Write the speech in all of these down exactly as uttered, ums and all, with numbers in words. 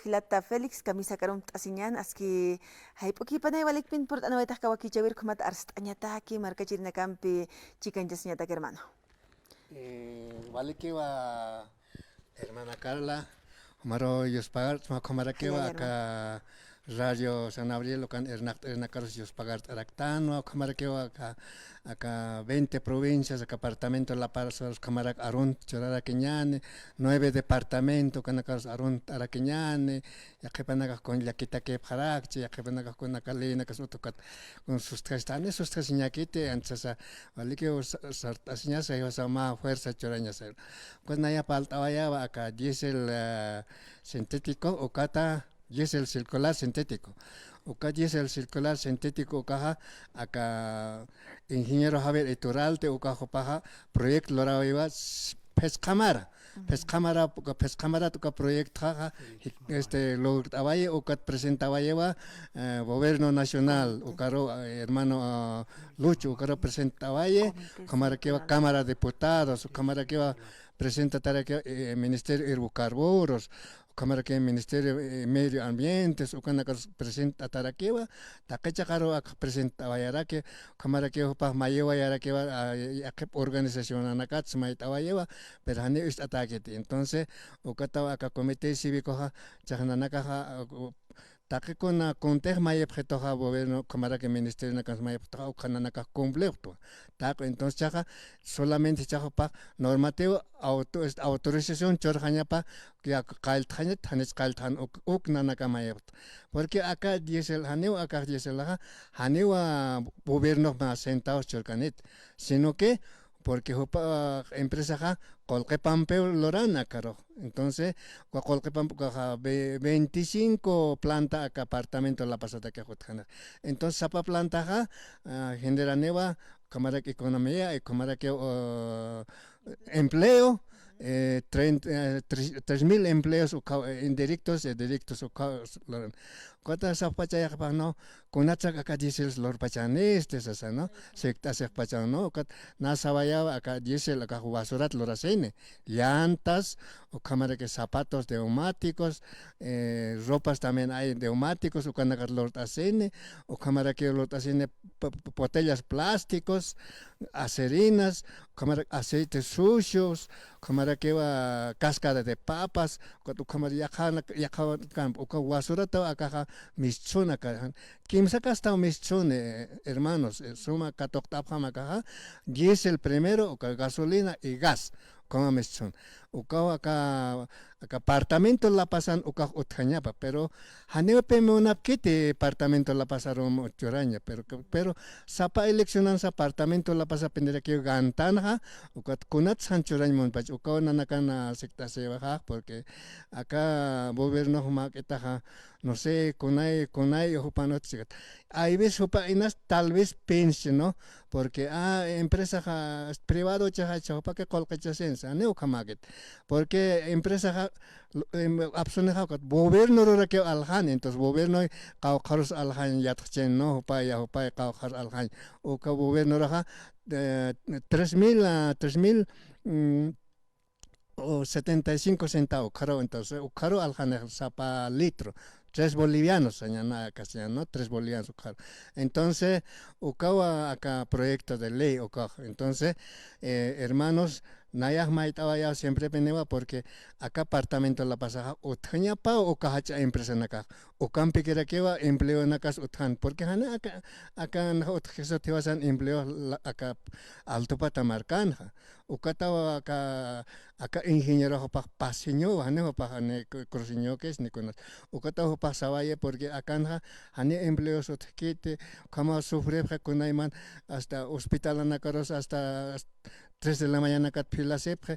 jilata Félix, kamisakarunt'asiñan, aski jayp'ukipanay walikpin purt'anawaytax kawakichäwir, ukhamat arst'añataki markachirinakampi chikanchasiñatak, hermano. Eh, walikiwa, hermana Carla, jumaru yuspagart'ma, ukhamarakiwa aka Radio San Gabriel ukan irnaqt'irinakarus yuspagart'araktanwa, ukhamarakiwa aka, aka veinte provincias, aka departamento La Paz, ukhamarak arunt churarakiñäni, nueve departamento, ukanakarus arunt'arakiñäni, yaqhipanakax kun llakitakipxarakchi, yaqhipanakax kun aka leynakas utukat kun sustjastani, sustjasiñakiti, anchasa, walikiw sa-, sart'asiñasa, jiwasa mä fuerza churañasa. Ukat naya parlt'awayawa aka diésel, eh, sintético, ukata diésel circular sintético. Uka diésel circular sintético ukaxa, aka ingeniero Javier Iturralde ukax jupaxa proyecto lurawiwa s-, phisqamara. Phisqamara, uka phisqamarat uka proyectoxa, este, lurt'awayi, ukat presentawayiwa, eh, gobierno nacional, ukaru, eh, hermano, ah, Lucho, ukaru presentawayi, ukhamarakiwa Cámara de Diputados, ukhamarakiwa presentatarakiwa, eh, Ministerio Hidrocarburos, ukhamarakiwa Ministerio, eh, Medio Ambientes, ukanakar presentatarakiwa, taqi chiqaru ak presentawayaraki, ukhamarakiwa jupax mayiwayarakiwa, ah, yaqhip organizacionanakats mayt'awayiwa, pero janiw ist'atäkiti. Entonces, ukataw aka comité cívicoxa, chiqa nanakaxa, ah, u-, taqi kuna kuntix mayipxituxa gobierno, ukhamaraki ministerionakas mayipxituxa, uka nanakax cumplipxtwa. Taqi, entonces, chiqa, solamente chiqa jupax normativo auto-, est-, autorización churxañapa, ya qalltxañat, janich qalltxan uk, uk nanaka mayipxta. Porque aka diésel, janiw aka diéselaxa, janiw gobiernox mä centavos churkanit, sino que porque jupa empresaxa qullqipampiw luran akarux. Entonces, uka qullqipamp ukaxa ve-, veinticinco planta aka departamento La Pazataki utjana. Entonces, sapa plantaxa, ah, generaniwa, ukhamarak economía, ukhamarakiw, ah, empleo, eh, treinta, eh, tres, tres mil empleos uka, eh, indirectos, eh, directos uka, luran. Ukata sapxpachayapxi, no, kunatsa aka diésel lurpachanisti sasa, ¿no? Sikt'asipxpachan, ¿no? Ukat na sawayawa aka diésel aka basurat lurasini. Llantas, ukhamaraki zapatos neumáticos, eh, ropas también hay neumáticos, ukanakar lurt'asini, ukhamaraki lurt'asini p-, p-, botellas plásticos, acerinas, ukhamaraki aceites sucios, ukhamarakiwa cáscara de papas, ukat ukhamar yaqhana, yaqhawan kan, uka basurataw akaxa mischhuna kan. Kimsa kastaw mischhuni, eh, hermanos, eh, suma katuqt'apxam akaxa, diésel primero, uka gasolina y gas, ukhama mischhun. Ukaw aka, aka departamento La Pazan ukax utjañapa, pero janiw pim munapkiti departamento La Pazarum churaña, pero, pero sapa eleccionansa departamento La Pazapinirakiw gantanxa, ukat kunats jan churañ munpach, ukaw nanakan sikt'asiwaxax, porque aka gobiernox mäk'itaxa, no sé, kunay, kunay jupan utjikat. Hay veces jupa inas tal vez piense, ¿no? Porque, ah, empresaxa privado chaxa, cha jupaki qullqichasinsa, ni ukhamäkit. Porque empresaxa, em, apsunixa ukat gobierno rurakiw aljan, entonces gobierno qawqharus aljan yatxchin, ¿no? Jupay, ya jupay qawqharus aljan. Uka gobiernoraxa, eh, tres mil, ah, tres mil, mm, o setenta y cinco centavos, ukharu, entonces, ukharu aljanix sapa litro, tres bolivianos, sañäni castellano, ¿no? Tres bolivianos, ukharu. Entonces, ukawa aka proyecto de ley, ukax. Entonces, eh, hermanos, nayax mayt'awayä siemprepiniwa, porque aka departamento La Pazaxa utjañapaw uka jach'a empresanakax. Ukampikirakiwa empleonakas utjan, porque jani aka, aka nax utjkisut jiwasan empleo la-, aka Altupata markanxa. Ukataw aka, aka ingenierox jupax Pasiño, jani jupax ni Cru-, Cruceñokis ni kunas. Ukataw jupax sawayi, porque akanxa jani empleos utjkiti, ukhamaw sufripxi kunayman, hasta hospitalanakarus hasta tres de la mañanakat filasipxi,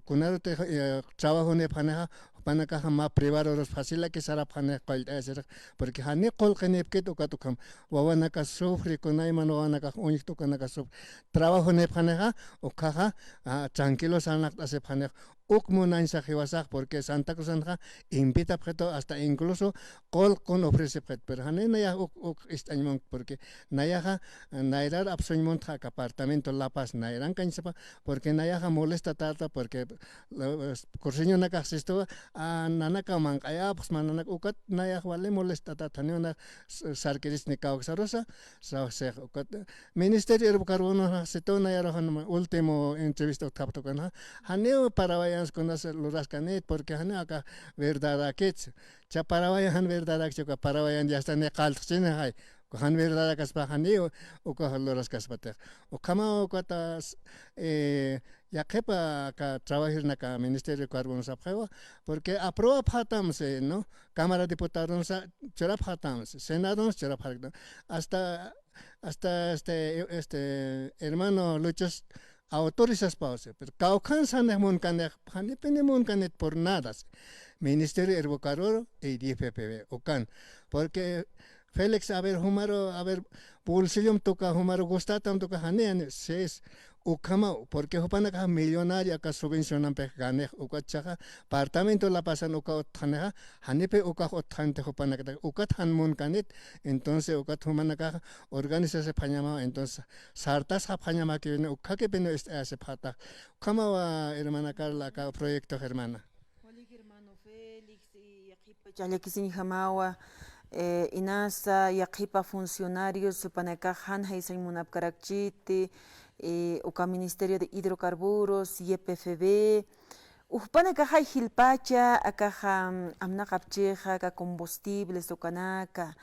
kunarutix, eh, trabajonipxanixa, jupanakaxa mä privadorus facilaki sarapxanix qullt'ayasirix, porque jani qullqinipkit ukat ukham, wawanakas sufri, kunayman wawanakax uñjta, ukanakas sufri, trabajonipxanixa, ukhaxa, ah, tranquilo sarnaqt'asipxanix, uk munañsa jiwasax, porque Santa Cruzanxa invitapxitu, hasta incluso qullqi kun ofrecipxit, pero jani nayax uk, uk ist'añ munkt, porque nayaxa nayrar apsuñ muntxa aka apartamento La Paz, nayrankañsapa, porque nayaxa molestatarta, porque, eh, cruceñonakax sistuwa, a, nanakaw manq'ayapxsma, nanak ukat nayax wali molestatat, janiw nax s-, sarkiristni kawksarusa, sawsix ukat, Ministerio Hidrocarburos sistuwa, nayaruxa último entrevista utjapxta ukanxa, janiw Paraguayanas kunas luraskanit, porque janiw aka verdarakit. Cha Paraguayan jan verdarakchi, uka Paraguayan ya está ni qalltxchini jay. Uka jan verdarakaspa janiw uka luraskaspatix. Ukhama ukata, eh, yaqhipa aka trabajirnaka Ministerio Carbono sapxiwa, porque apruebapxatam si, ¿no? Cámara Diputadonsa churapxatam si, Senadonsa churapxaraktam. Hasta, hasta este, este, hermano Luchos autorizaspaw si, pero kawkhansa janix munkanix, janipini munkanit por nada si. Ministerio Hidrocarburo y D F P B, ukan. Porque Félix, a ver, jumaru, a ver, bolsillom tuka, jumaru gustatam tuka, jani, jani, sis, ukhamaw, porque jupanakax millonario aka subvencionampix ganix, ukat chaxa, apartamento La Pazan uka utjanixa, janipi ukax utjanti jupanakata, ukat jan munkanit, entonces ukat jumanakax organizasipxañamaw, entonces sartasxapxañamakiwini, ukakipini ist'ayasipxatax. Ukhamawa, hermana Carla, aka proyecto, hermana. Walik, hermano Félix, y yaqhipa ch'allakisiñjamawa, eh, inasa, yaqhipa funcionarios, jupanakax jan jaysañ munapkarakchiti, eh, uka Ministerio de Hidrocarburos, Y P F B, jupanakaxay jilpacha, akaxa, mm, amnaqapchixa, aka combustibles ukanaka,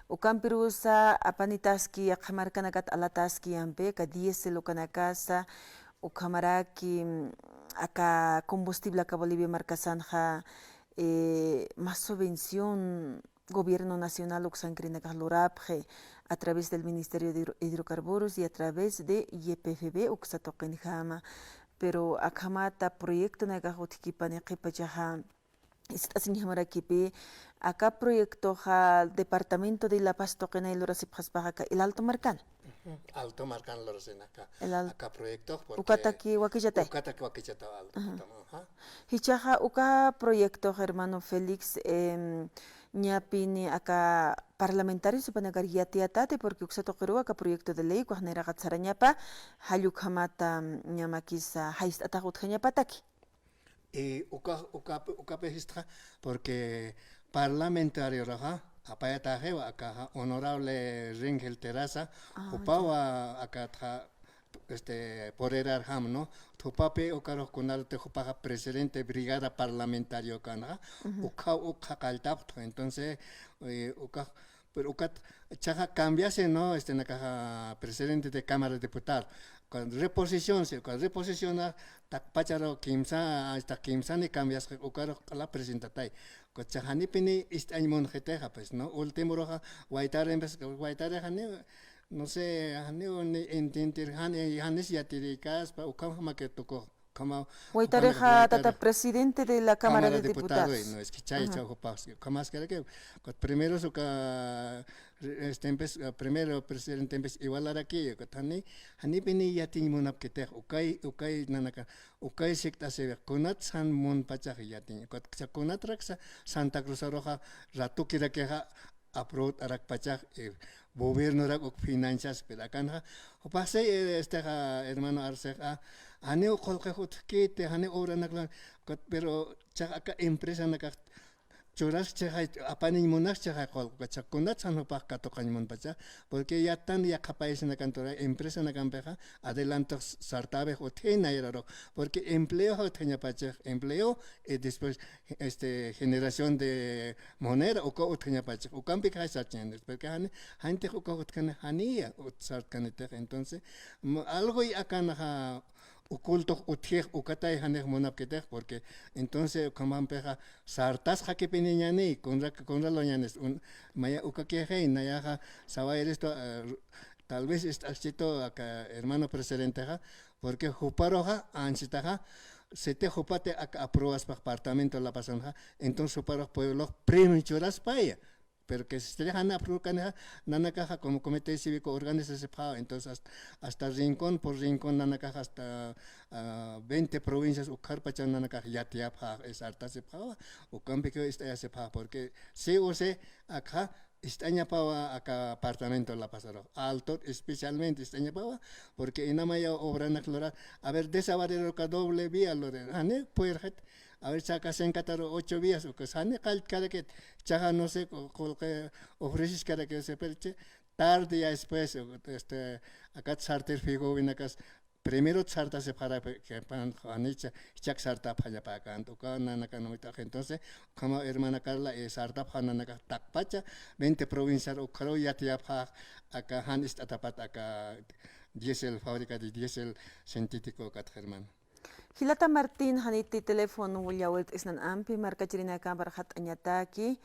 ukampirusa apanitaski, yaqha markanakat alataski yampi, aka diésel ukanakasa, ukhamaraki, mm, aka combustible aka Bolivia markasanxa, eh, mä subvención gobierno nacional uksankirinakax lurapxi a través del Ministerio de Hidro-, Hidrocarburos y a través de Y P F B uksa tuqinjama. Pero akhamata proyectonakax utjkipani qhipachaxa, ist'asiñjamarakipi, aka proyectoxa Departamento de La Paz tuqinay lurasipxaspaxa aka El Alto markan. Ujú. Alto markan lurasina aka, El Al-, aka proyectox, porque ukataki wakichatay. Ukataki wakichatay Alto, ajá, ajá. Jichhaxa uka proyectox, hermano Félix, em, ñapini aka parlamentarios jupanakar yatiyatati, porque uksa tuqiruw aka proyecto de ley, ukax nayraqat sarañapa, jall ukhamata, ñamakisa, jayst'atax utjañapataki. Y uka, uka, ukapi jistxa, porque parlamentarioraxa apayatäxiwa akaxa, honorable Ringel Terraza, ah, jupawa ya, akatxa, este, porerar jam, ¿no? Jupapi ukarux kunarti jupaxa presidente brigada parlamentariokanxa, ujú, ukhaw ukxa qalltapxtxa. Entonces, eh, ukax, pero ukat chaxa cambiasi, ¿no? Este, nakaxa presidente de Cámara de Diputados. Con reposición, sí, con reposición, ah, taqpacharu kimsa, hasta kimsani cambiasxi, ukarux q'ala presentatay. Ukat chaxa janipini ist'añ munxitixa, pues, ¿no? Últimoruxa, waytarimpis, waytarixa ni, no sé, janiw ni intentir, jan, janis yatirikaspa, ukhamjamaki tukux. Ukhama, waytarixa, ukhama tata waytari-, presidente de la Cámara de Diputados. Cámara de Diputados, no, es que chay, ajá, chawjupax, ukhamaskarakiw. Ukat primeros uka, este, empes-, primero presidente empes igualaraki, ukat jani, janipini yatiñ munapkitix, ukay, ukay nanaka, ukay sikt'asiwix, kunats jan munpachax yatiñ, ukat cha kunatraksa Santa Cruzarux ratukirakixa, apruwt'arakpachax, eh, gobiernorak uk finanzas, pero akanxa, jupax say, eh, estexa, hermano Arcexa, janiw qullqix utjkiti, janiw obranak lun, pero chax aka empresanakax churas chixay, apaniñ munax chixay qullqi, chax kunats jan jupax katuqañ munpacha, porque yattan yaqha paisanakan turay, empresanakampixa, adelantox sartäwix utji nayrarux, porque empleo utjañapachix, empleo, y después, este, generación de moneda, uka utjañapachix, ukampik jay sartchañanix, porque jani, jantix uka utjkani, janiya ut-, sartkanitix. Entonces, m-, algo y akanxa, ukultux utjix, ukatay janix munapkitix, porque entonces ukhamampixa sartasxakipiniñani, kunra-, kunraluñanis, un-, maya ukakixi, nayaxa, sawayrista, eh, tal vez ist'axchitu aka hermano presidentexa, porque juparuxa, anchitaxa, siti jupati aka aprobaspa departamento La Pazanxa, entonces juparux pueblox premio churaspaya. Pero que si ustedes han aprucanixa, nanakaxa como comité cívico organizasipxawa, entonces hasta, hasta rincón por rincón nanakaxa hasta, ah, veinte provincias ukharpacha nanakax yatiyapxax, es sartasipxawa, ukampikiw ist'ayasipxax, porque sí o sí akxa ist'añapawa aka apartamento La Pazarux, Altor especialmente ist'añapawa, porque inamaya obranak lura, a ver, desaguadero ka doble vía lura, jani puerjet, a ver, chaka senkataru ocho vías, ukas jani qalltkarakit, chaja no sé, qulqi ofreciskarakit, se perche, tarde ya después, este, akat sartir figowinakas, primero sartasipxarakpan, janicha, jichhak sartapxañapäkänti, uka nanakan uyt'ax, entonces, ukhama hermana Carla, eh, sartapxä nanakax taqpacha, veinte provinciar ukharuw yatiyapxä, aka jan ist'atapat, aka diésel, fábrica de diésel sintético, ukat hermano. Jilata Martín, janiti teléfono llawirt'isnan ampi, markachirinakam arxat'añataki,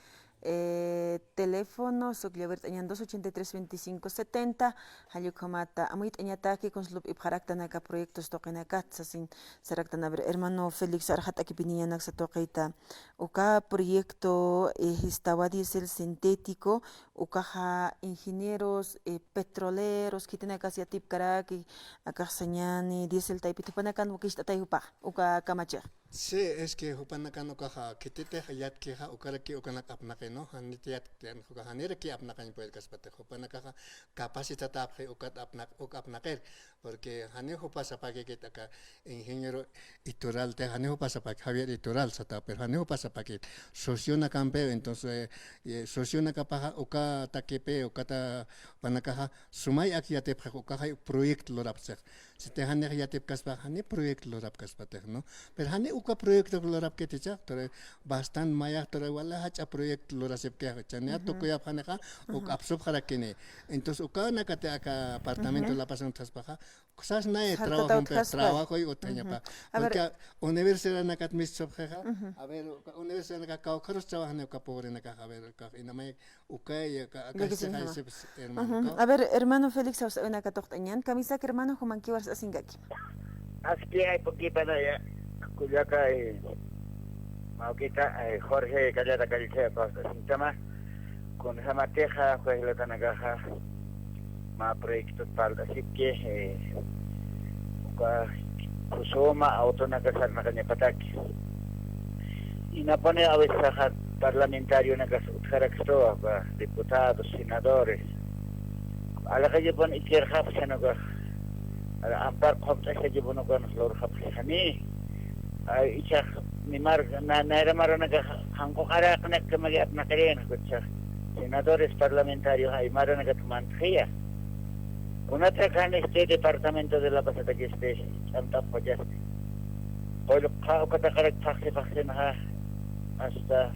eh, teléfono, sok llawirt'añan dos ochenta y tres veinticinco setenta, jall ukhamata amuyt'añataki, kunsa lup'ipxaraktan aka proyectos tuqinakat, sasin saraktan. A ver, hermano Félix, arxat'akipiniñanaksa tuqita, uka proyecto, eh, jistawa diésel sintético, ukaxa ingenieros, eh, petroleros, khitinakas yatipkaraki, akax sañani, diésel taypit jupanakan wakicht'atay jupax, uka kamachix. Sí, es que jupanakan ukaxa, khititix yatkixa, ukaraki ukanak apnaqi, ¿no? Janit yatkitan, uka janiraki apnaqañ puedkaspatix, jupanakaxa capacitatapxi, ukat apnaq, uk apnaqir, porque jani jupa sapakikit aka ingeniero Iturralte, jani jupa sapaki, Javier Iturral sata, pero jani jupa sapakit, socionakampiw, entonces, eh, socionakapaxa uka takipi, ukata panakaxa, sumay ak yatipxi, ukaxa proyecto lurapxi. Siti janix yatipkaspa, jani proyecto lurapkaspatix, ¿no? Pero jani uka proyecto lurapkiticha, pero bastante mayax, pero wali jach'a proyecto lurasipkixa, chaniya tukuyapxanixa, uk apsupxarakini. Entonces, ukanakati aka apartamento La Paz utjaspaxa, sas nay trabajo, trabajo y utjañapa. A ver, porque universidad nakat mis subjeja, a ver, universidad nakat kawkharus trabajan uka pobre nakat, a ver, uka inamay, uka, hermano. A ver, hermano Félix, awsawinaka tuqt'añan, kamisaki hermano, jumankiw arsasingaki. Aski ay poquita na ya, kullaka, eh, Mawkita, eh, Jorge Callata Callicea, pastor, sintama, kunjamatixa, jueglatanakaxa, mä proyecto parlasipki, eh, uka kusuma autonaka sarnaqañapataki. Inapuni a veces axa parlamentarionakas utjarakstu, uka diputados, senadores. Alaqallapun ikirxapxi, ukax, ampar qhumt'asallapun ukan lurxapxi, jani. Ay, ichax ni mar, na, nayra maranakax janquqaraqnakkamaki apnaqirin, ukachax senadores parlamentarios ay maranakat mantxiya. Kunatrak jan este departamento de La Pazatakisti ch'amt'apxachasti. Qullqa ukataqarak phaxsi phaxsinxa hasta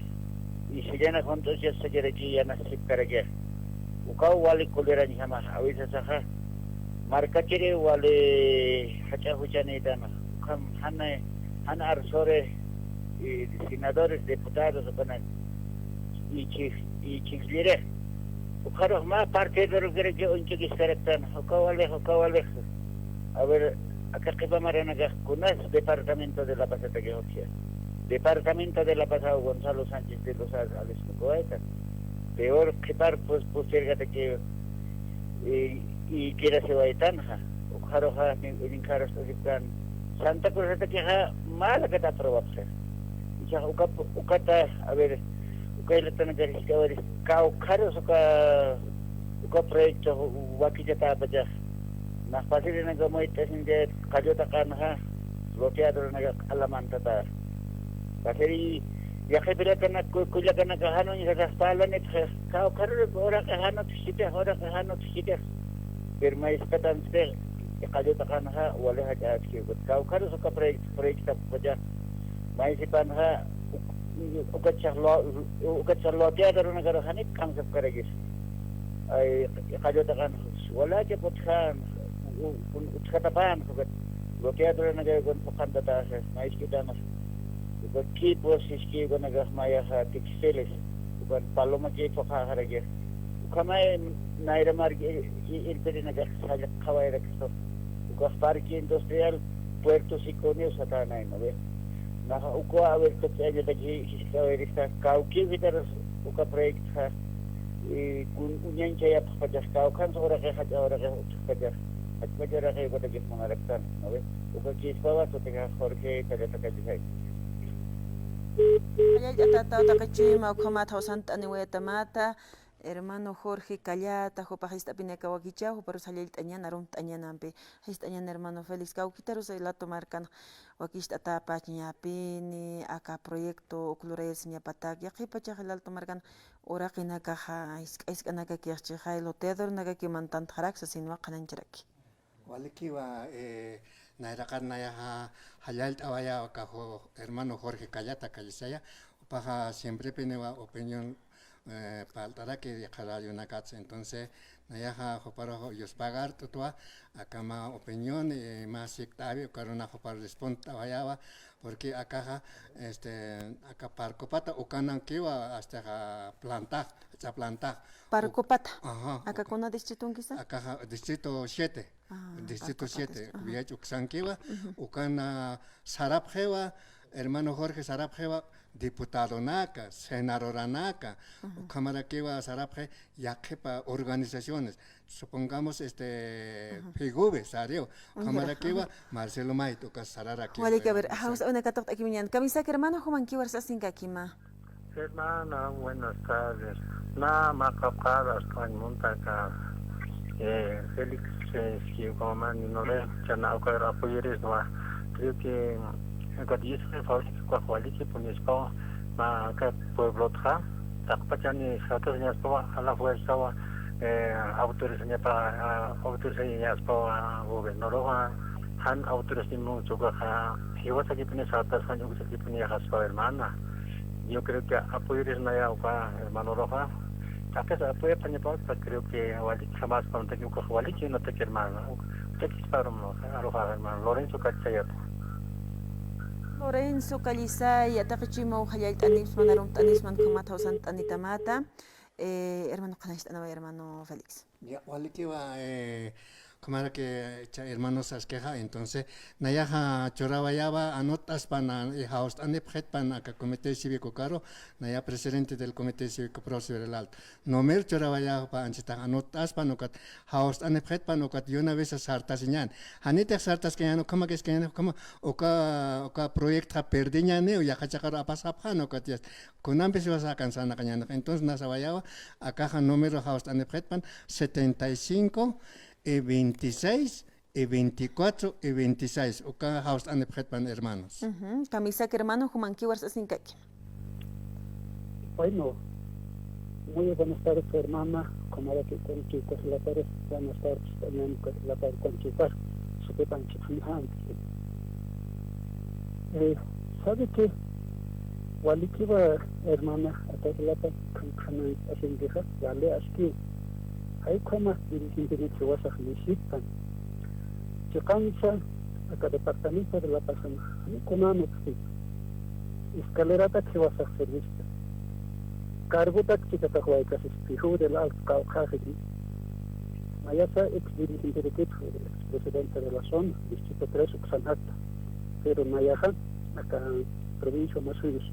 isillanaka junt'uchas sachiraki yanasipkaraki. Ukaw wali kulirañjama, awisasaxa markachiri wali jach'a juchanïtan, ukham jan, jan arsuri, y senadores, diputados, ukanak ichix, ichixlliri. Ukharux mä partidorukiraki uñchukiskaraktan, uka walix, uka walix. A ver, aka qhipa maranakax kunas departamento de La Pazataki utjia. Departamento de La Paz Gonzalo Sánchez de Lozada alismukuwaytan. Peor qhipar pus, pustirkataki, y, y kirasiwaytanxa. Ukxaruxa, nin, nin kharast'asipkan. Santa Cruzatakixa, malakat aprobapxi. Ichax uka, ukata, a ver, uka ilatanakar jisk'awiri, kawkharus uka, uka proyecto wakichatapachax. Nax pasirinaka muyt'asinti qallutaqanxa, loteadoranaka q'alamantata. Pasiri, yaqhipiratanak ku, kullakanaka januñjasax parlanipxi, kawkharuruk uraqi janut jichitix, uraqi janut jichitix. Pero mayspatampistix, qallutaqanxa, wali jach'aski, kawkharus uka proyecto, proyecto, Maysipanxa, uk-, ukatsax lo-, ukatsax loteadoranakaru janit kamsapkarakis. Ay, qallutaqan, walachap utjan, u-, u-, utjatapan, ukat loteadoranakaru kun phuqhantataxa, maysk'itanxa. Ukat quipus, iskï ukanakax mayaxa textiles, ukan paloma quipus qhaxarakix. Ukhamay nayra marki i-, i-, irpirinakax sallqawayarakis. Ukax parque industrial, Puerto Siconio satanay, ¿no ve? Naxa uka, a ver, tuqt'añataki jisk'awirista, kawkiw jitarus uka proyectoxa, eh, kun uñañchayapxpachax kawkhansa uraqix jach'a uraqix utjpachax, jachpacha uraqix ukatakix munaraktan, ¿no ve? Ukakïspawa sutixa Jorge Callata Callisay. Jallallt'atata taqi chuyma ukhamat jawsant'aniwayatamata, hermano Jorge Callata, jupax jist'apinaka wakichaw, juparus jallallt'añan, arumt'añanampi, jist'añan hermano Félix, kawkitarus Laltu markan, wakicht'atäpach ñapini, aka proyecto uk lurayasiñapatak, yaqhipachax Laltu markan, uraqinakaxa, jisk'a jisk'anakakix chixay, loteadornakakiw mantantxarak sasinwa qhanañcharaki. Walikiwa, eh, nayraqat nayaxa jallallt'awayä aka Jo-, hermano Jorge Callata Callisaya, jupaxa siemprepiniwa opinión, eh, parlt'araki yaqha radionakatsa. Entonces, nayaxa juparux yuspagart'twa, aka mä opinión, eh, mä sikt'awi, ukaruna jupar respontt'awayäwa, porque akaxa, este, aka Parcopata ukanankiwa, astaxa plantax, jach'a plantax. Parcopata. Ajá. ¿Aka kuna distritonkisa? Akaxa distrito siete. Ah, distrito Parcopata, siete, ajá. Villach uksankiwa, ujú, ukana sarapxiwa, hermano Jorge sarapxiwa, diputadonaka, senadoranaka, ujú, ukhamarakiwa sarapxi, yaqhipa organizaciones. Supongamos, este, ujú, PIGUVE, sariw, ujú, ukhamarakiwa, ajá, Marcelo Mayta, ukas sararakiwa. Walik, a ver, hermano, jawsa una katuqt'akimiñan. Kamisaki hermano, jumankiwa arsasinkakima. Hermana, buenas tardes. Na, maqapxar, hasta muntaka, eh, Félix, eh, si ukamani no le, chana ukar apoyeres no. Creo que, mm, uka diez de fabril, uka Jualique, punispa, ma, uka pueblotxa, taqpachani, satas, ñaspa, a la fuerza, eh, autores, ñapa, ah, autores, ñaspa, ah, gobernador, ah, han autores, ni mucho, ah, jiwasakipuni, satas, han, yuksakipuni, jaspa, hermana. Yo creo que apoyar es naya uka hermano roja. Taqis apoya pañapawa, creo que walik jamás cuando tengo que walik y no te hermano. Te quisparum no, aroja hermano. Lorenzo Callisaya. Lorenzo Callisaya, taqi chuyma jallallt'anipsman, arumt'anipsman, ukhamat jawsant'anitamata. Eh, hermano, qhanañcht'anwa, hermano Félix. Ya, walikiwa, eh, ukhamaraki, cha hermano saskixa, entonces, nayaxa churawayäwa, anutt'aspana, eh, jawst'anipxitpan aka Comité Cívico ukaru, naya presidente del Comité Cívico Pro Ciudad del Alto. Numir churawayäwa, anchitax anutt'aspan ukat, jawst'anipxitpan ukat, y una vez sartasiñän. Janitix sartaskiñän, ukhamakiskäñän, ukhama, uka, uka proyectxa perdiñäni, u yaqha chiqaru apasapxän, ukat, ya, kunampis jiwasax akansanakañäni. Entonces, na sawayäwa, akaxa número jawst'anipxitpan, setenta y cinco, y veintiséis, y veinticuatro, y veintiséis. Uka jawst'anipxitpan, hermanos. Ujú. Kamisaki hermano, jumankiwa arsasinkaki. Bueno, muy buenas tardes, hermana. Ukhamaraki, kullaka, buenas tardes, hermano, kullaka, sutipan, eh, sabe que walikiwa hermana, aka jilata, qhanqhana asinkixa, wali aski, jay ukhama dirigentenï jiwasax nisiptan. Chiqansa, aka departamento de La Paz, jani kunan utjki, escaleratak jiwasax servista. Cargotak chikatax waykasis, Pijuw del Alto kawkhaxiti. Mayasa ex dirigenterikit, ex presidente de la zona, distrito tres uksanakta. Pero mayaxa, aka provincia Omasuyos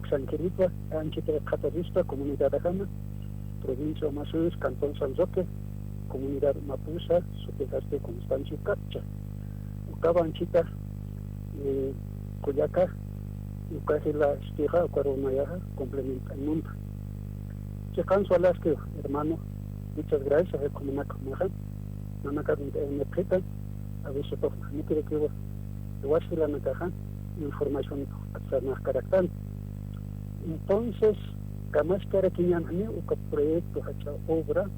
uksankiritwa, anchita qhatarista comunidad ajana, provincia Omasuyos, cantón San Roque, comunidad Mapusa, sutijasti Constancio Capcha. Ukawa anchita, eh, kullaka, uka jila iskixa, ukaru mayaxa, complement'añ munta. Chiqansa wali aski, hermano, muchas gracias, eh, comunac maxa, nanaka, eh, me pita, a veces, pues, no quiere que, pues, igual si la nakaxa, información, pues, hacer más caractán. Entonces, kamaskarakiñäni uka proyecto, jach'a obra,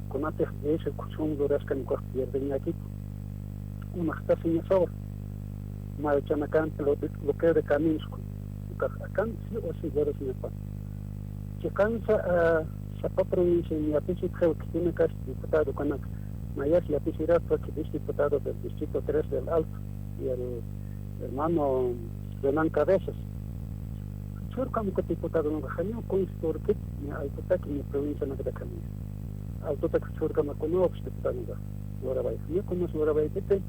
kunatix diez ukchum luraskan ukax pierdeñäkitu, unaxtasiñasawa. Marchanakan, blo-, bloqueo de caminos, ukax akan sí o sí lurasiñapa. Chiqansa, ah, sapa provincia, ñapis utjiw khitinakas diputado kanak, mayas llapisirat, porque es diputado del distrito tres del Alto, y el hermano Renan Cabezas. Churkam uka diputado no janiw constituirkit, ni Altotaki ni provincia no kami. Altotaki churkam uka no diputado no. Lurabay. Ni como lurabay kiti,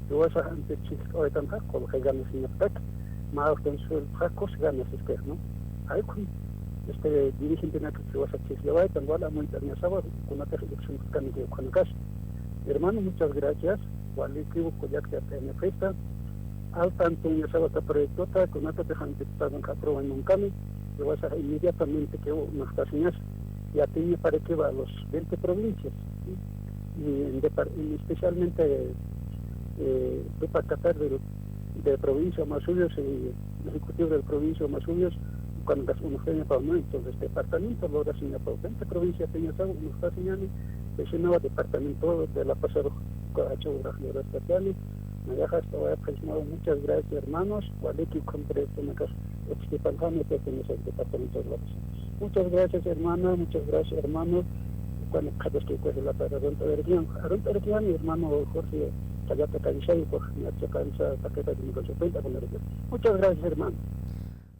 luasa antes chik oitan ha, como que ganas ni tak, ma often sur ha, cos ganas es que, ¿no? Ay, con este, dirigentenaka jiwasat sisllawaytan, wal amuyt'añasawa, kunatix elección kani ukanakas. Hermano, muchas gracias. Walikiw kullak yat'añapxista. Al tanto ñasawa aka proyectota, kunatix diputadanka aprueban munkami, jiwasax inmediatamente que unaxtasiñas, yatiña para que va a los veinte provincias, ¿sí? Y en depar-, y especialmente, eh, Tupac Katari del, de provincia Omasuyos y ejecutivo del provincia Omasuyos, cuando las unaxtasiña pa, ¿no? Entonces, departamento, lorasaña pa, veinte provincias, teñasa, unaxtasiñani, vecino departamento de La Paz, Coacho, Urajero, Tatiani, Nayaxa, hasta vaya, pues, no, muchas gracias, hermanos, waliki, compré, este, Panjani, pertenece al departamento de La Paz. Muchas gracias, hermana, muchas gracias, hermano. Cuando cada que coge la para Aron Taberquian, Aron Taberquian, mi hermano Jorge Callata Canchay, pues, me ha tocado esa tarjeta de mi cuenta con el. Muchas gracias, hermano.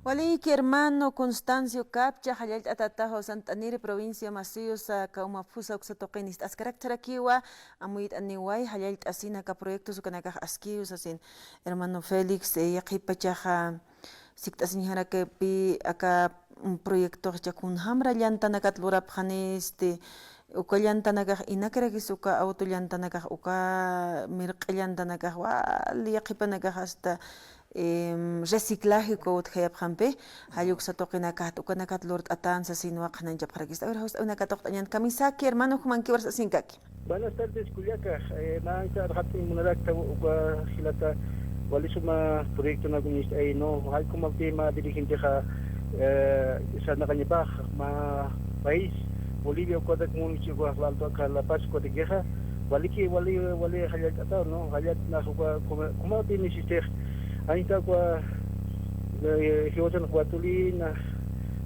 Waliki, hermano Constancio Capcha, jallallt'atata José Antaniri, provincia Masuyos, aka Umaphusa uksa tuqin ist'askarak sarakiwa, amuyt'aniway, jallallt'asina aka proyectos ukanakax askiw sasin, hermano Félix, eh, yaqhipachaxa, sikt'asiñjaraki pi aka, mm, proyectoxa kunjamra llantanakat lurapxani, este, uka llantanakax inakarakis uka auto llantanakax, uka mirq'i llantanakax, wali yaqhipanakax hasta, em, reciclaje uka utjayapxampi, jall uksa tuqinakat, ukanakat lurt'atan sasin waqhananchapxarakista. A ver, jawst'awinaka tuqt'añan kamisaki, hermano, jumankiw arsasinkaki. Buenas tardes, kullaka. Eh, nansa arxatin munarakta uka jilata wali suma proyecto na kunist'ay, no, jallkumapti mä dirigentexa, eh, sarnaqañapax mä país Bolivia ukatak munchi uka lalto aka La Paz ukatakixa, waliki, wali, wali jallallt'ataw, no, jallallt'anax uka kuma, kumapti nisistix, anita uka, eh, jiwasan uka tulina,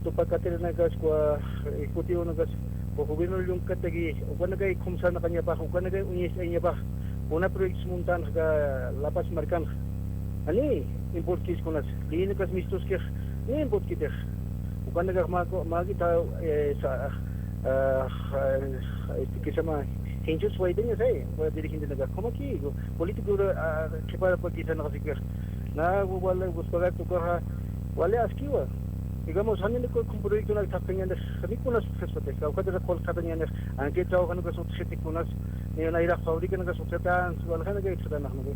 Tupac Katari nakas, uka ejecutivo nakas, uka gobierno llunkataki, ukanakay khumsarnaqañapax, ukanakay uñist'ayañapax, kuna proyectos muntanxa aka La Paz markanxa. Ani, importkis kunas, liyinakas mistuskix, ni importkitix. Ukanakax mä, mä k'ita, eh, sa, ah, ah, este, que se llama, hinchus waytaña say, uka dirigentenakax, como que, político, ah, qhiparapaki sanaqasikix. Na, wala, guspagat ukaxa, wali askiwa. Digamos, janinak uka proyectonak thaqtañanix, janikunas utjaspatak, kawkhatix qullqatañanix, anki trabajonakas utjxiti kunas, ni nayrax fabricanakas utjatan, waljanakay utjatanax, ¿no?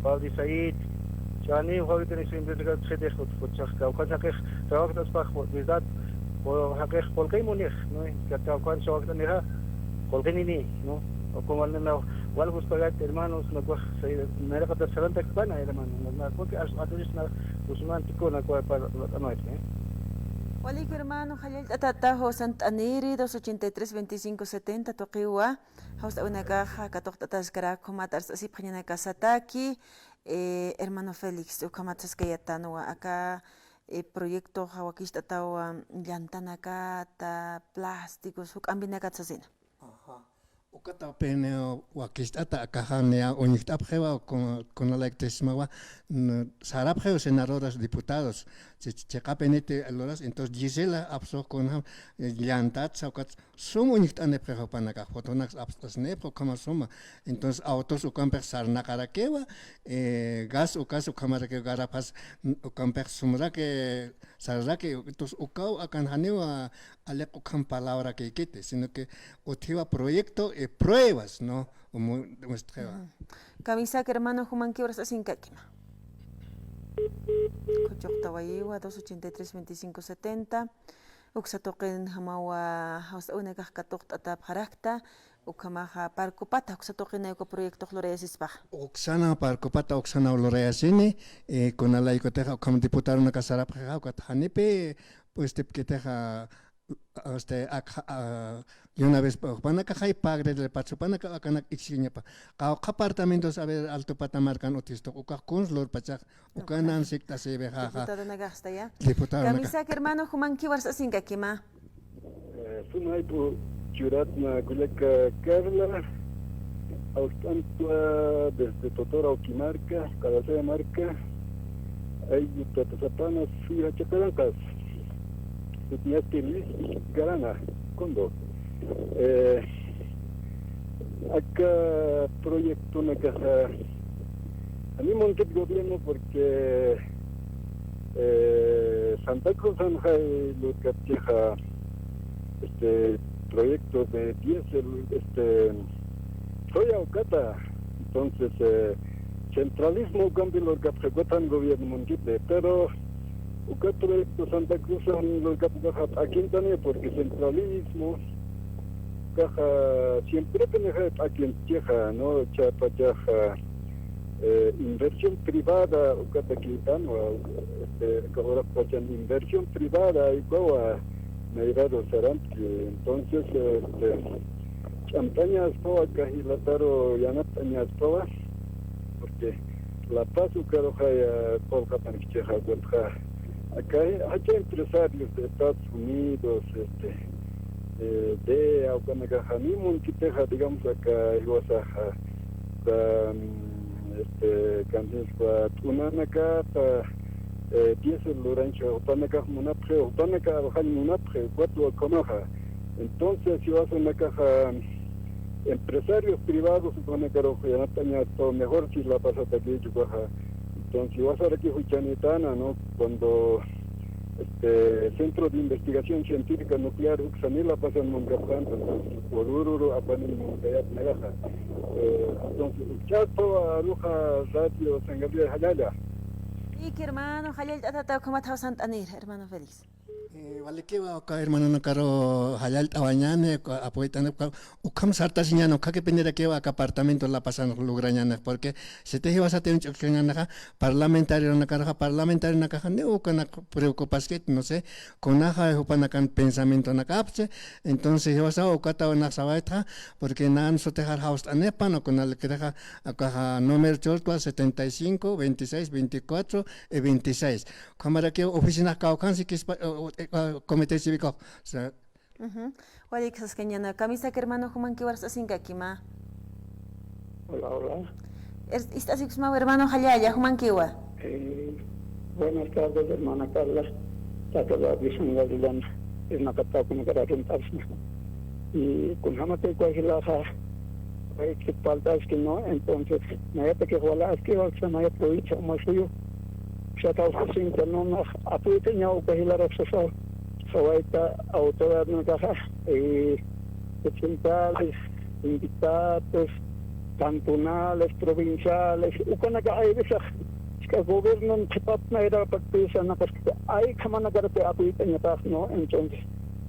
Fabri Said, chani fabricanix empresakas utjxiti, utjax, kawkhan jaqix, trabajotaspax, ¿verdad? O jaqix, qullqi munix, ¿no? Kawkhan trabajotañaxa, qullqinini, ¿no? O como, wal guspagat, hermanos, nakuwa, nayraqata sarantak pana, hermano, nakuwa, as, atrevesna, Gusmán, tikuna, nakuwa, para, ¿no? Walik, hermano, jallallt'atata José Antaniri, dos ochenta y tres, veinticinco setenta, tuqiwa, jawst'awinakaxa, katuqt'ataskarak, jumat arsasipxañanakasataki, eh, hermano Félix, ukhamat saskayatanwa, aka, eh, proyectoxa wakicht'atawa, llantanakata, plásticos, juk'ampinakat sasina. Ajá. Ukatapini wakicht'ata akaxa niya uñjt'apxiwa, kun-, kunalayktismawa, n-, sarapxiw senadoras, diputados, chi-, chi-, chiqapiniti luras, entonces Gisela apsux kunjam, eh, llantat, sawkat sum uñjt'anipxixa jupanakax, fotonaks apst'asnipxi, ukhama suma. Entonces autos ukampix sarnaqarakiwa, eh, gas ukas ukhamarakiw, garrafas, n-, ukampix sumraki, sarraki, entonces ukaw akan janiwa aliq ukham palabra kikiti, sino que utjiwa proyecto y pruebas, ¿no? Umu-, muestrewa. Ujú. Kamisaki, hermano, jumankiw arsasinkakima. Khuchuqtawayiwa, dos ochenta y tres, veinticinco setenta. Uksa tuqinjamawa, jawst'awinakax katuqt'atapxarakta, ukhamaxa parkupata, uksa tuqinay uka proyectox lurayasispaxa. Uksana parkupata, uksana lurayasini, eh, kunalaykutixa, ukham diputadonakas sarapxixa, ukat janipi, pues, tipkitixa, este, akxa, ah, de una vez, jupanakaxay pagre de pacho, jupanaka akanak iksiñapa. Qawqha apartamentos, a ver, Alto Pata markan utjistuq, ukax kuns lurpachax, ukanan sikt'asiwixa. Diputadonakaxsta ya. Diputadonakax. Kamisaki, hermano, jumankiw arsasinkakima. Eh, sumay p'u churatna kullaka Carla, awst'antwa desde Totora Oquimarca, Calasaya marka, aylluta tasapana, suyra chakaranqas. Sutiyasti Luis Garana, Condo. Eh, aka proyectonakaxa, ani munkit gobierno porque Eh, Santa Cruzanxa lurkapchixa, este, proyecto de diésel, este, soya ukata. Entonces, eh, centralismo ukampi lurkapxi, ukatan gobierno munkiti, pero uka proyecto Santa Cruzan lurkapkaxa t'akintani, porque centralismo kaxa siemprepinixa t'akinchixa, ¿no? Chaypachaxa, eh, inversión privada ukatakitan, wa, este, aka uraqpachan inversión privada, ukawa nayraru sarampi. Entonces, este, ch'amt'añaspawa, aka jilataru yanapt'añaspawa, porque La Paz ukaruxa ya qullqapankichixa, ukatxa aka jach'a empresarios de Estados Unidos, este, eh, de, ukanakaxa janiw munkitixa, digamos, aka jiwasaxa, aka, mm, este, kansinspa t'unanakapa, eh, diésel lurañchi, jupanakax munapxi, jupanaka arxañ munapxi, ukat ukhamaxa. Entonces, jiwasanakaxa, empresarios privados, ukanakarux yanapt'añaspa, mejor si La Pazatakichi ukaxa. Entonces, jiwasaraki juchanitana, ¿no? Cuando, este, Centro de Investigación Científica Nuclear uksa ni La Pazan munkapxanta, entonces, urururu apanin munkayat nagaxa. Eh, entonces, ukch'aspawa aruxa Radio San Gabriel jallalla. Walik hermano, jallallt'atata, ukhamat jawsant'anir, hermano Félix. Eh, walikiwa, uka hermanonakaru jallallt'awañäni, uka apoyt'añäni, uka, ukham sartasiñäni, ukhakipinirakiwa aka apartamento La Pazan lugrañäni, porque siti jiwasati uñch'ukañänixa, parlamentarionakaruxa, parlamentarionakaxa, ni ukanak preocupaskit, no sé, kunaxa jupanakan pensamientonakapchi. Entonces, jiwasawa ukata nax sawaytxa, porque nan sutixar jawst'anipan, o kunalkirixa, akaxa número churtwa setenta y cinco, veintiséis, veinticuatro y veintiséis. Ukhamarakiw oficinax kawkhansi kispa, o, o, o, comité cívico. O sea, ujú. Walik saskañäni, kamisaki hermano, jumankiwa arst'asinkakima. Hola, hola. Er-, ist'asiksmawa hermano, jallalla, jumankiwa. Eh, buenas tardes, hermana Carla. Tata Dios, hermana Liliana. Irnaqataw kunakar aruntarsna. Y kunjamatï uka jilaxa, hay que faltaski, ¿no? Entonces, nayatakix wali aski, walsa naya provincia Omasuyux. Uksata ususinta, ¿no? Nax apoyt'añaw uka jilarux sasa, sawayta autoridadnakaxa, eh, representantes, sindicatos, cantonales, provinciales, ukanaka hay veces, chiqa gobiernon qhipap nayrapaktisa, naqaskita, ay, ukhamanakarupi apoyt'añapax, ¿no? Entonces,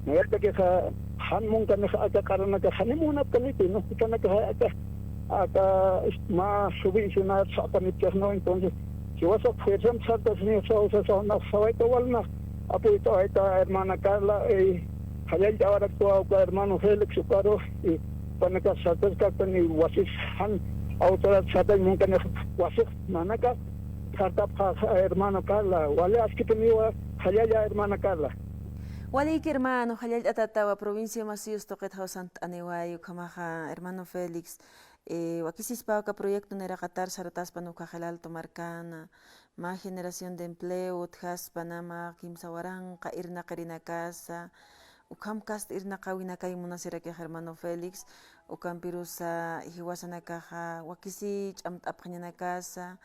nayatakixa, jan munkanixa aka q'aranakax jani munapkaniti, ¿no? Ukanakaxa aka, aka, est-, mä subvencionar sapanipchix, ¿no? Entonces, jiwasax fuerzamp sartasiniw sawsa, nax sawayta walnax apoyt'awayta hermana Carla, eh, jallallt'awaraktwa uka hermano Félix ukaru, y jupanakax sartaskaktan, y wasis jan autoridad sartañ munkanix, wasis nanaka sartapxa hermano Carla, wali askipuniwa, jallalla hermana Carla. Waliki hermano, jallallt'atatawa, provincia Omasuyus tuqit jawsant'aniway, ukhamaxa hermano Félix, eh, wakisispaw aka proyecto nayraqatar sartaspan uka jilata markana, mä generación de empleo utjaspa, mä kimsa waranqa irnaqirinakasa, ukham kasta irnaqäwinakay munasirakix hermano Félix, ukampirusa jiwasanakaxa wakisi ch'amt'apxañanakasa,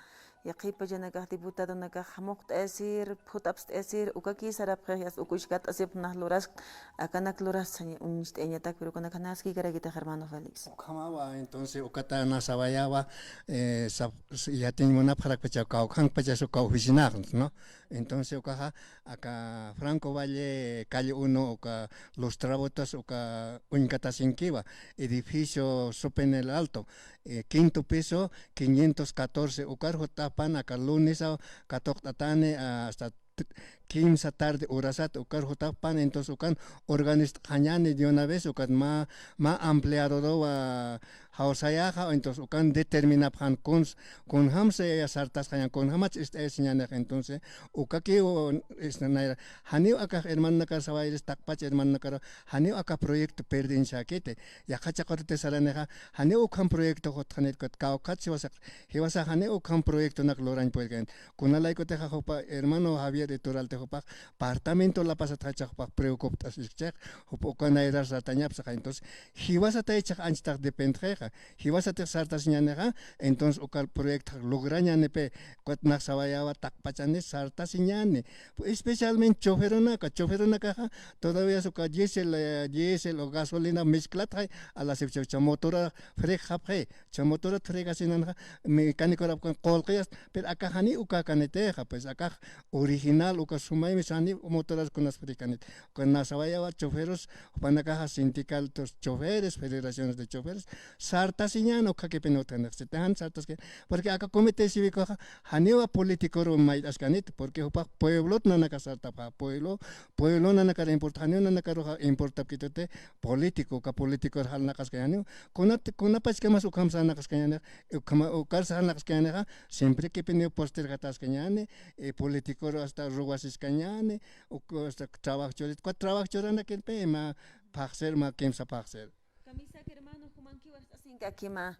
yaqhip pachanakax diputadonakax jamuqt'ayasir, phut'apst'ayasir, ukaki sarapxix, yasta uka uñjkat'asipxi nax luraskta, akanak lurasxañ uñt'ayañatak, pero ukanakax naskïkarakitix hermano Félix. Ukhamawa, entonces, ukata nax sawayawa, eh, sap-, s-, yatiñ munapxarakpacha, kawkhanpachas uka oficinax, ¿no? Entonces, ukaxa, aka Franco Valle, calle uno, uka Los Trabotas, uka uñkatasinkiwa, edificio Supenel Alto, eh, quinto piso, quinientos catorce, ukar jutapan, aka lunes, a, katuqt'atani, a, hasta t-, kimsa tarde horasat, ukar jutapan, entonces, ukan organizt'añäni de una vez, ukat mä, mä ampliadoruwa jawsayaxa, entonces, ukan determinapxän kuns-, kunjamsa sartasxañäni, kunjamatsa ist'ayasiñänix, entonces, ukakiw, este, nayra, janiw akax hermanonakar sawayirist taqpach hermanonakar, janiw aka proyecto perdiñchäkiti, yaqha chaqaruti saranixa, janiw ukham proyecto jutxanit, ukat kawkhat jiwasa, jiwasa janiw ukham proyectonak lurañ puyirkanit. Kunalaykutixa jupa hermano Javier Iturralta jupax, departamento La Pazat jach'a jupax preocupt'asiskchix, jupa uka nayrar sartañapsaxa. Entonces, jiwasatay ichhax anchitax dependxixa, jiwasatix sartasiñänixa, entonces uka proyecto lograñänipï, ukat nax sawayawa taqpachani sartasiñäni. Especialmente choferunaka, choferunakaxa todavía uka diésel, eh, diésel o gasolina mezclatxay, alasipcha ucha motora fregxapxi, cha motora fregasinanxa, mecánicorapkan qullqiyas, pero akax jani ukakanitixa, pues akax original, uka sumaymis jani motoras kunas freganit. Uka nax sawayawa choferos, jupanakaxa sindicatos choferes, federaciones de choferes, sartasiñäni ukhakipin utjanix, siti jan sartaski, porque aka comité cívicoxa, janiwa politicor mayt'askanit, porque jupax pueblot nanaka sartapxa, pueblo, pueblo nanakar importa, janiw nanakaruxa importapkituti, político, uka politicor jalnaqaskañäni, kunat, kunapachkamas ukham sarnaqaskañäni, ukhama, ukar sarnaqaskañänixa, siempre kipiniw postergataskañäni, eh, politicor hasta ruwasiskañäni, uk, hasta trabajo churit, uka trabajo churanakirpï, ima, phaxsir, ima, kimsa phaxsir. Kamisaki hermano, jumankiwa ist'asinkakima.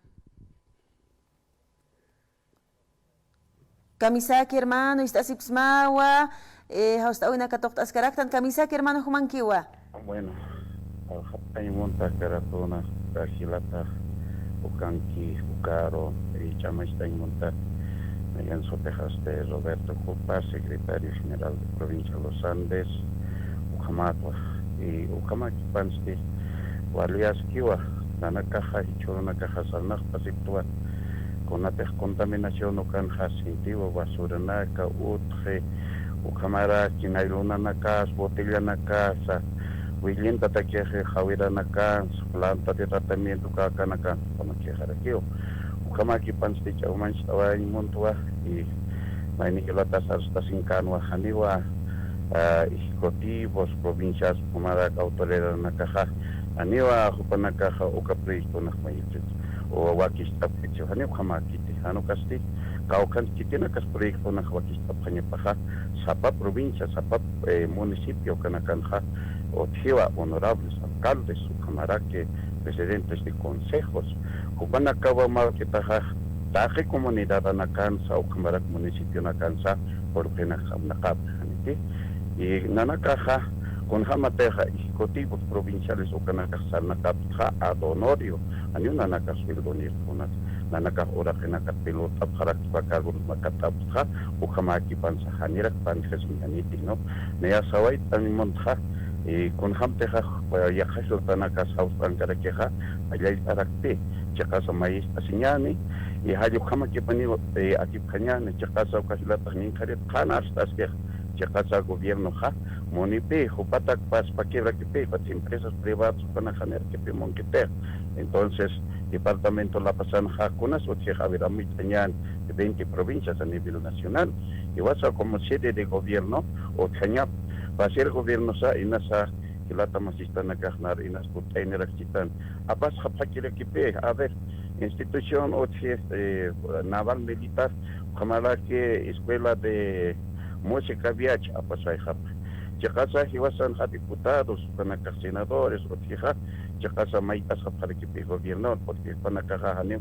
Kamisaki hermano, ist'asipsmawa, eh, jawst'äwinaka tuqt'askaraktan, kamisaki hermano, jumankiwa. Bueno, japtañ munta karatuna, kajilata, ukanki, ukaru, eh, ch'amacht'añ munta, nayan sutix este Roberto Copa, secretario general de provincia de los Andes, ukhamatwa, y ukhamakipansti, waliyaskiwa, nanakaxa, jichhürunakaxa sarnaqpasiptwa, kunatix contaminación ukanxa sintiwa, basuranaka, utji, ukhamaraki naylonanakas, botellanakasa, willintatakixi jawiranakansa, planta de tratamiento ukakanakans, ukhamakixarakiwa. Ukhamakipansti ch'amacht'awañ muntwa, y mayni jilata sarstasinkänwa, janiwa, ah, ejecutivos, provincias, ukhamaraki autoridadanakaxa, janiwa jupanakaxa uka proyectonx mayipxit, o wakicht'apxichu, janiw ukhamäkiti, jan ukasti, kawkhanti khitinakas proyectonx wakicht'apxañapaxa, sapa provincia, sapa, eh, municipio ukanakanxa, utjiwa honorables alcaldes, ukhamaraki presidentes de consejos, jupanakawa mawk'itaxa, taqi comunidadanakansa, ukhamarak municipionakansa, qullqinaksa apnaqapxi, janiti. Y nanakaxa, kunjamatixa ejecutivos provinciales ukanakax sarnaqapxta ad honorem, janiw nanakax sueldonïr kunat, nanakax uraqinakar pelot'apxarakta, cargos makat'apxta, ukhamäkipansa janirak panjasiñ, janiti, ¿no? Naya sawayt'añ muntxa, y kunjamtixa, eh, yaqha jiltanakas jawst'ankarakixa, jallallt'arakti, chiqasa mayist'asiñäni, y jall ukhamakipaniw, eh, atipjañäni, chiqasa uka jilatax ninqharit qhana arst'askix, chiqasa gobiernoxa, munipï, jupatak paspakirakipï, ukat empresas privadas, jupanax janirakipï munkitix. Entonces, departamento La Pazanxa, kunas utjix, a ver, amuyt'añän, veinte provincias a nivel nacional. Jiwasa como sede de gobierno, utjañap, pasir gobiernosa, inasa, jilata masistanakax nar inas kutt'aynirakchitan. Apasxapxakirakipï, a ver, institución utji, eh, naval militar, ukhamaraki escuela de música Viacha, apasayxapxi. Chiqasa jiwasanxa diputados, jupanakax senadores, utjixa, chiqasa mayt'asxapxarakipï gobierno, porque jupanakaxa janiw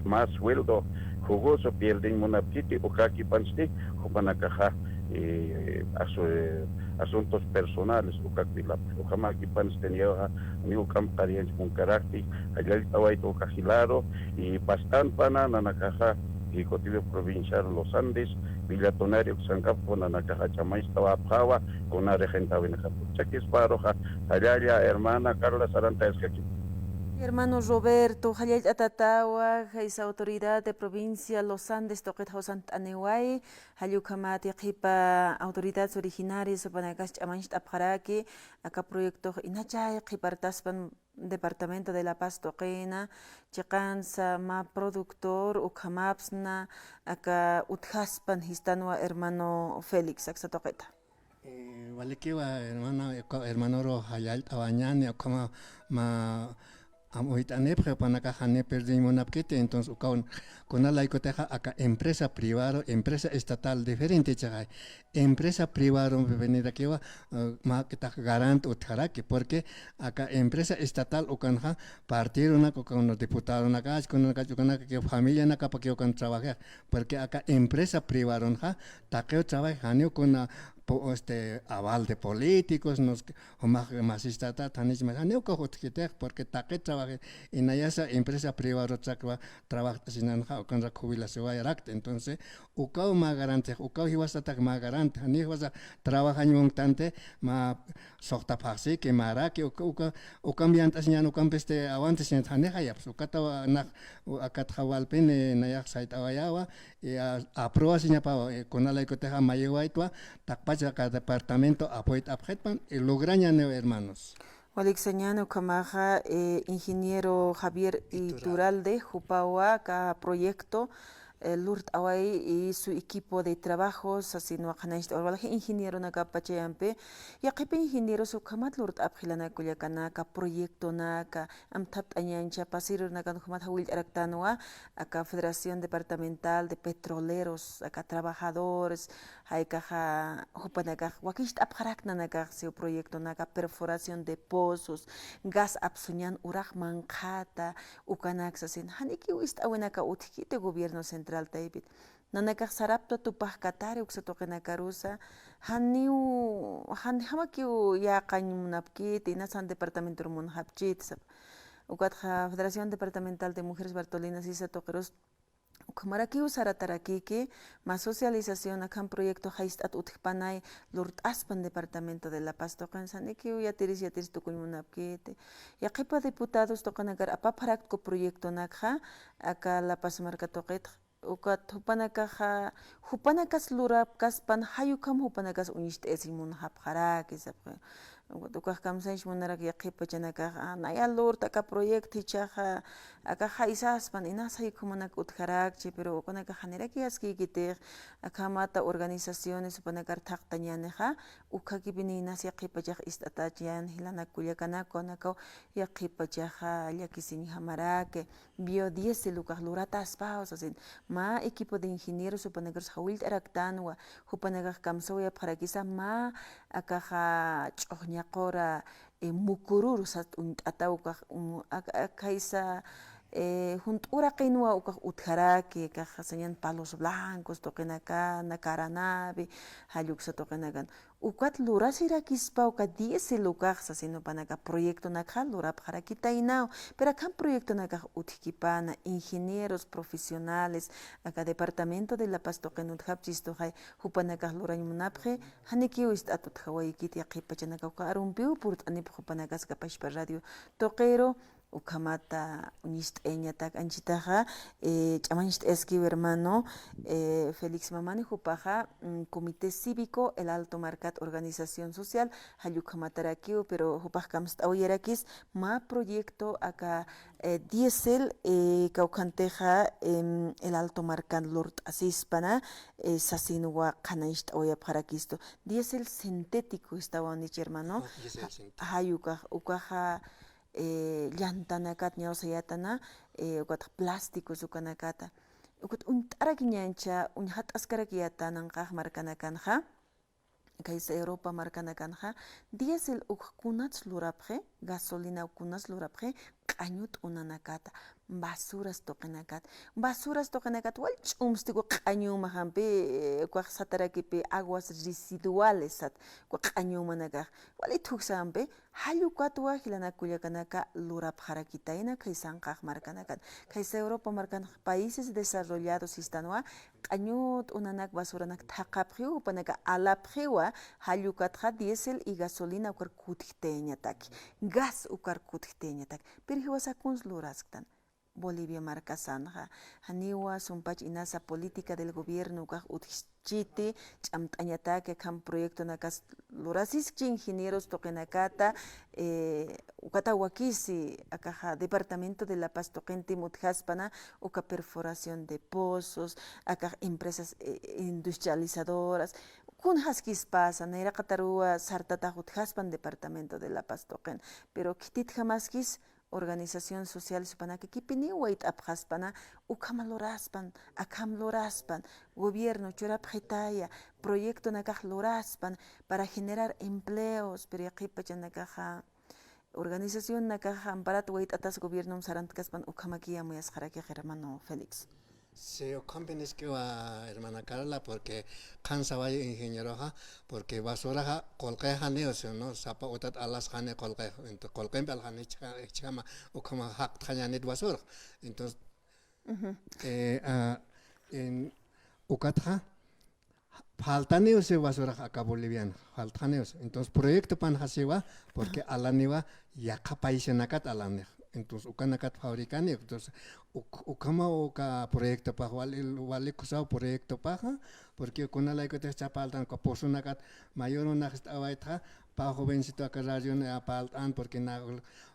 más sueldo jugoso pierdeñ munapkiti, ukakipansti, jupanakaxa, eh, asu-, eh, asuntos personales, ukak wilapxi. Ukhamäkipansti niyaxa, janiw k'amkariyanch munkarakti, jallallt'awayta uka jilaru, y pastan pana nanakaxa, Ejecutivo Provincial Los Andes, Villa Tunari uksankapku nanakaxa ch'amacht'awapxawa, kuna regentawinakapku. Chakisparuxa, jallalla, hermana Carla, sarantayaskaki. Hermano Roberto, jallallt'atatawa, jaysa autoridad de provincia Los Andes tuqit jawsant'aniway, jall ukhamati qhipa autoridades originarias jupanakas ch'amacht'apxaraki, aka proyectox inachay qhipartaspan departamento de La Paz tuqina, chiqansa mä productor, ukhamapsna, aka utjaspan jistanwa hermano Félix, aksa tuqita. Eh, walikiwa, hermana, uka hermanoru jallallt'awañäni, ukhama mä amuyt'anipxi, jupanakax jani perdiñ munapkiti, entonces ukaw kuna laykutixa aka empresa privado, empresa estatal diferente chiqay. Empresa privado venirakiwa, eh, mä k'itax garant utjaraki, porque aka empresa estatal ukanxa partidonak ukan diputadonakach, kunanakach ukanakakiw familianakapakiw ukan trabajix, porque aka empresa privadonxa taqiw trabajix janiw kuna este, aval de políticos, nos, jumax masistata, thanich mas, janiw ukax utjkitix, porque taqi trabaji, inayasa empresa privado chakwa, trabajasinanxa, ukanrak jubilación wayarakta. Entonces, ukaw mä garante, ukaw jiwasatak mä garante, jani jiwasa trabajañ munktanti, mä soxta phaxsiki, märaki, uka, uka, ukam yant'asiñan, ukam peste aguantasiñan, jani jayapsa, ukatawa nax, akatxa walpini, nayax sayt'awayawa, y a, apruwasiñapawa, y kunalaykutixa mayiwaytwa, taqpacha aka departamento apoyt'apxitpan, y lograñaniw, hermanos. Walik sañäni ukhamaxa, eh, ingeniero Javier Iturralde, jupawa aka proyecto, eh, lurt'away y su equipo de trabajo, sasin waqhanancht'away, walja ingenieronakapachayampi, yaqhipa ingenieros ukhamat lurt'apxi jilanaka kullakanaka, proyectonaka, amthapt'añancha, pasirurnakan ukhamat jawillt'araktanwa, aka Federación Departamental de Petroleros, aka trabajadores, jaykaxa, jupanakax, wakicht'apxaraktanakax, siw proyectonaka, perforación de pozos, gas apsuñan urax manqhata, ukanak sasin, janikiw ist'awinaka utjkiti gobierno central taypit. Nanakax sarapta tupaxkatari uksa tuqinakarusa, janiw, janjamakiw yäqañ munapkiti, inas jan departamentor munxapchiti, sapa. Ukatxa Federación Departamental de Mujeres Bartolinas sisa tuqirus, ukhamarakiw saratarakiki, mä socialización akham proyecto jayst'at utjpanay lurt'aspan departamento de La Paz tuqin, janikiw yatiris yatiris tukuñ munapkiti. Yaqhipa diputados tuqinakar apapxaraktku proyectonakxa, aka La Paz marka tuqitxa. Ukat jupanakaxa, jupanakas lurapkaspan, jay ukham jupanakas uñist'asiñ munxapxaraki, sapxi. Ukat ukax kamsañch munarak yaqhipachanakax, a, naya lurta aka proyecto jichhaxa, aka jaysaspan, inas jay ukhamanaka utjarakchi, pero ukanakax janirakiy askïkitix, akhamata organizaciones jupanakar thaqtañänixa, ukhakipi inas yaqhipachax ist'atächayän, jilanaka kullakanaka, ukanakaw yaqhipachaxa llakisiñjamaraki. Biodiesel ukax lurataspaw sasin, mä equipo de ingenieros jupanakarus jawillt'araktanwa, jupanakax kamsawayapxarakisa mä akaxa ch'uxñaqura, eh, mukururu sat uñt'ataw ukax, un-, ak-, ak-, khaysa, eh, junt'u uraqinwa ukax utjaraki, akaxa sañan palos blancos tuqinakana, caranavi, jall uksa tuqinakan. Ukat lurasirakispa uka diésel ukax sasin jupanaka proyectonakxa lurapxarakitaynaw, pero akham proyectonakax utjkipana, ingenieros profesionales, aka departamento de La Paz tuqin utjapchistuxay, jupanakax lurañ munapxi, janikiw ist'at utjawaykiti yaqhipachanaka uka arumpiw purt'anipx jupanakas aka Pachpa Radio tuqiru, ukhamata uñist'ayañatak anchitaxa, eh, ch'amañcht'ayaskiw hermano, eh, Félix Mamani jupaxa, mm, Comité Cívico El Alto markat organización social, jall ukhamatarakiw, pero jupax kamst'awayarakis mä proyecto aka, eh, diésel, eh, kawkhantixa, em, El Alto markan lurt'asispana, eh, sasinwa qhanañcht'awayapxarakistu. Diésel sintético istawanich hermano. Ah, diésel sintético. Jay ukax, ukaxa, eh, llantanakat ñawsayätana, eh, ukatxa plásticos ukanakata. Ukat uñt'arakiñäncha, uñjat'askarakiyätana anqax markanakanxa, khaysa Europa markanakanxa, diésel uk kunats lurapxi, gasolina uk kunats lurapxi, q'añu t'unanakata, basuras tuqinakat. Basuras tuqinakat, wal ch'umsti uka q'añu umaxampi, eh, ukax satarakipi aguas residuales sat, uka q'añu umanakax. Walit juksampi, jall ukatwa jilanaka kullakanaka lurapxarakitayna khaysa anqax markanakan. Khaysa Europa markan países desarrollados sistanwa, q'añu t'unanak basuranak thaqhapxiw, jupanaka alapxiwa, jall ukatxa diésel y gasolina ukar kutjtayañataki, gas ukar kutjtayañataki. Pero jiwasa kuns lurasktan. Bolivia markasanxa, janiwa sumpach inasa política del gobierno ukax utjchiti, ch'amt'añataki akham proyectonakas lurasiskchi ingenieros tuqinakata, eh, ukata wakisi, akaxa Departamento de La Paz tuqintim utjaspana, uka perforación de pozos, akax empresas, eh, industrializadoras, kunjaskispasa, nayraqataruwa sartatax utjaspan Departamento de La Paz tuqin, pero khititjamaskis, organización social supanakakipiniw wayt'apxaspana, ukhama luraspan, akham luraspan, gobierno churapxitaya, proyectonakax luraspan para generar empleos, pero yaqhipachanakaxa, organizacionnakaxa amparat wayt'atas gobiernom sarantkaspan ukhamaki amuyasxarakix, hermano Félix. Sí, ukhampi niskiwa, hermana Carla, porque qhan saway ingenieroxa, porque basuraxa qullqixaniw, sino sapa utat alasxani qullqix, entonces qullqimpi alxani ichha-, ichhama, ukhama jaqtxañänit basura. Entonces, eh, ah, en, ukatxa, faltaniw si basurax aka Bolivian, faltaniw si. Entonces, proyectopanxa siwa, porque alaniwa yaqha paisanakat alanix. Entonces, ukanakat fabricaniw. Entonces, uk-, ukhama uka proyectopax wali, wali kusaw proyectopaxa, porque kuna laykutix chapaltan uka pozonakat mayor unax ist'awaytxa, pä jovencito aka radion, eh, palt'an, porque na,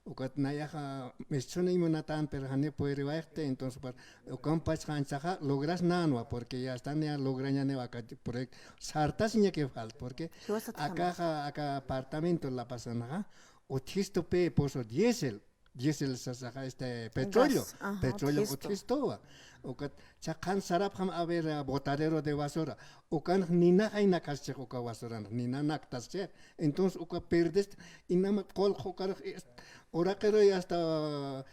ukat nayaxa, ah, mistsuniñ munatan, pero janiw puediriwayxti, entonces, par, ukampach anchhaxa logras nanwa, porque ya está, niya lograñaniw aka proyecto, sartasiñakiw falta, porque akaxa, aka apartamento La Paz anxa, utjistu pä pozo diésel, diésel sasaxa, este, petróleo, gas, ajá, petróleo utjistu. Utjistuwa. Ukat, chaqhan sarapxam, a ver, ah, botadero de basura. Ukan ninax aynakaschi uka basuran, ninanaktaschi. Entonces, uka perdist, inama qullq ukarux, es-, uraqiruy hasta,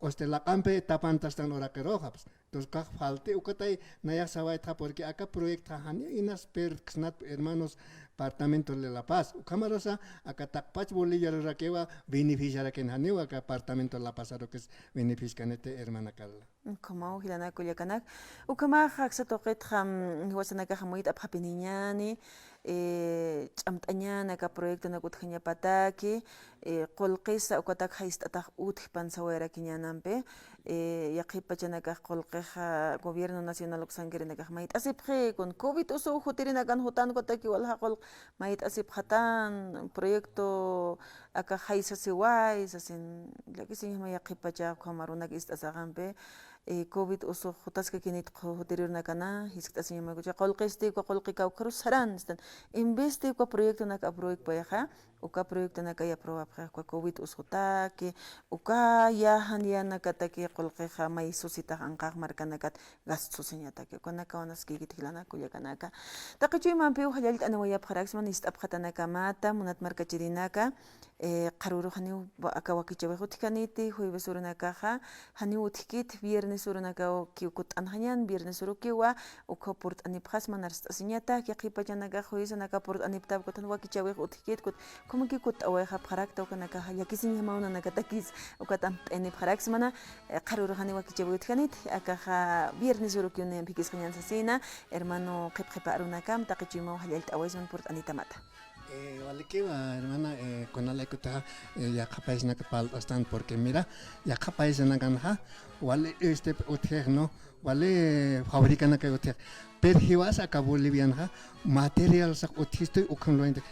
este, laq'ampi tapantastan uraqiruxa, pues. Entonces, kax falti, ukatay nayax sawaytxa, porque aka proyectxa jani inas perdksnat, hermanos, apartamento de La Paz. Ukhamarusa, aka taqpach Boliviarurakiwa beneficiarakin janiw, aka apartamento La Paz arukis beneficiaskaniti, hermana Carla. Ukhamaw, jilanaka kullakanak. Ukhamax aksa tuqitxa, mm, jiwasanakax amuyt'apxapiniñäni, eh, ch'amt'añäni aka proyectonak utjañapataki, eh, qullqisa ukatak jayst'atax utjpan sawayarakiñänampi, eh, yaqhip pachanakax qullqixa gobierno nacional uksankirinakax mayt'asipxi, kun covid usuw jutirinakan jutankutaki walja qullq mayt'asipxatan, proyecto aka jaysasiway, sasin, llakisiñjama yaqhip pacha ukham arunak ist'asaxampi, eh, covid usux jutaskakinit qhu-, jutirïrunakana, jiskt'asiñjama uka qullqisti, uka qullqi kawkharus saran, sistan. En vez de uka proyectonak apruwikpayxa, uka proyectonakay aprobapxi, uka covid usxutaki, uka ya jan yanakataki qullqixa may susitax anqax markanakat, gastsusiñataki. Ukanakaw naskïkiti jilanaka kullakanaka. Taqi chuymampiw jallallt'aniwayapxaraksma ist'apxatanakamata, munat markachirinaka, eh, qharürux janiw wa-, aka wakichäwix utjkaniti, jueves urunakaxa, janiw utjkiti, viernes urunakakiw kutt'anxañän, viernes urukiwa, uka purt'anipxasma, narst'asiñatak, yaqhip pachanakax juevesanakaw purt'aniptapxi, ukat jan wakichäwix utjkiti, kut-, Ukhamakiw kutt'awayxapxarakta ukanakaxa, llakisiñjamaw nanakatakis, ukat amt'ayanipxaraksmana, eh, qharürux janiw wakichäwi utjkaniti, akaxa viernes urukiw nayan p'ikisxañän sasina, hermano qhipqhipa arunakam, taqi chuymaw jallallt'awaysman purt'anitamata. Eh, walikiwa, hermana, eh, kuna laykutaxa, eh, yaqha paisanakat parlt'astan, porque mira, yaqha paisanakanxa, wali, este, utjix, ¿no? Wali fabricanakay utjix. Pero jiwasa aka Bolivianxa material sax utjistuy ukham luwañti.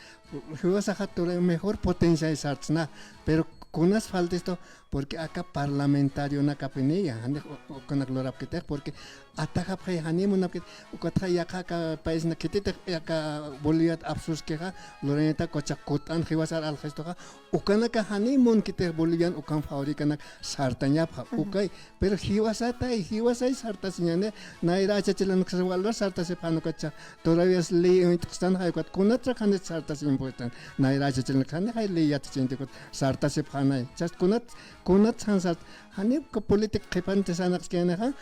Jiwasaxa turay mejor potencia sartsna. Pero kunas faltistu, porque aka parlamentarionakapiniya, jani u-, ukanak lurapkitix, porque atajapxay jani munapkit, ukatxa yaqha aka paisna khititix aka Boliviat apsuskixa, lurañata kuchax kutt'an jiwasar alxistuxa, ukanaka jani munkitix Bolivian ukham fabricanak sartañapxa, ukay, Pero jiwasatay, jiwasay sartasiñäni, nayra achachilanaksa walur sartasipxän ukatcha. Todavía ley uñt'kstan jay ukat, kunatrak janit sartasiñ puestan. Nayra achachilanaksa jay ley yatichintix ukat, sartasipxänay. Chast kunat, kunat jan sart, jani uka política qhipanti sanaqskinixa,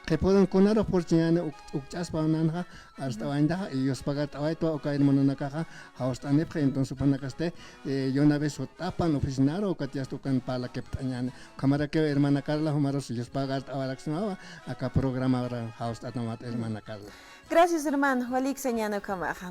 qhipuran kunarux purchiñäni uk-, ukch'aspawnanxa, Arst'awañtaxa, y yuspagart'awaytwa uka hermanonakaxa, jawst'anipxi, entonces jupanakasti, eh, de una vez jut'apan oficinaru, ukat yasta ukan parlakipt'añäni. Ukhamarakiw hermana Carla, jumarus yuspagart'awaraksmawa, aka programara jawst'atamat hermana Carla. Gracias, hermano. Walik sañäni ukhamaxa.